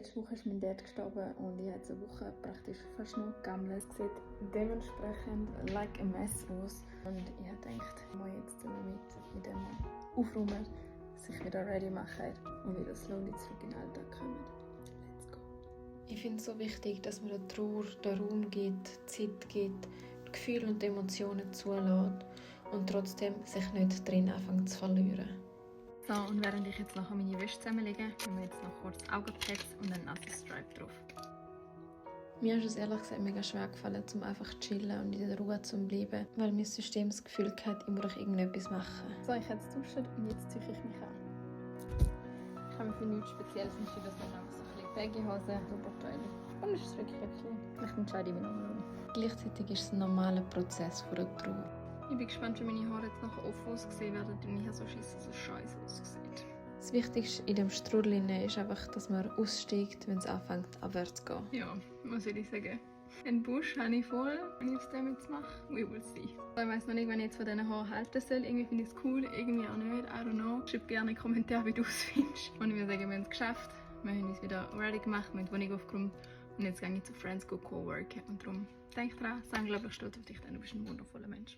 Letzte Woche ist mein Dad gestorben und ich habe jetzt eine Woche praktisch fast nur gegammelt. Es sieht dementsprechend like a mess aus. Und ich habe gedacht, ich muss jetzt mit dem Aufräumen sich wieder ready machen und wieder slowly zurück in den Alltag kommen. Let's go. Ich finde es so wichtig, dass man der Trauer den Raum gibt, Zeit gibt, die Gefühle und die Emotionen zulässt und trotzdem sich nicht drin anfängt zu verlieren. So, und während ich jetzt noch meine Wäsche zusammenlege, nehmen wir jetzt noch kurz Augenpads und ein nasses Stripe drauf. Mir ist es ehrlich gesagt mega schwer gefallen, um einfach zu chillen und in der Ruhe zu bleiben, weil mein System das Gefühl hatte, ich muss irgendetwas machen. So, ich habe jetzt duschen und jetzt ziehe ich mich an. Ich habe mir für nichts Spezielles entschieden, dass man einfach so ein bisschen Baggy-Hosen, Oberteile. Und es ist wirklich okay. Vielleicht entscheide ich mich nochmal um. Gleichzeitig ist es ein normaler Prozess von der Trauer. Ich bin gespannt, wie meine Haare jetzt nachher offen aussehen werden, und ich habe so Schiss, dass es scheiße aussieht. Das Wichtigste in dem Strudel ist einfach, dass man aussteigt, wenn es anfängt, abwärts zu gehen. Ja, was soll ich sagen? Einen Busch habe ich voll, wenn ich es damit mache. We will see. Ich weiss noch nicht, wenn ich jetzt von diesen Haaren halten soll. Irgendwie finde ich es cool, irgendwie auch nicht. I don't know. Schreib gerne in die Kommentare, wie du es findest. Und ich würde sagen, wir haben es geschafft. Wir haben uns wieder ready gemacht, wir haben die Wohnung aufgeräumt. Und jetzt gehe ich zu Friends co-worken. Und darum denk dran, sei unglaublich stolz auf dich, denn du bist ein wundervoller Mensch.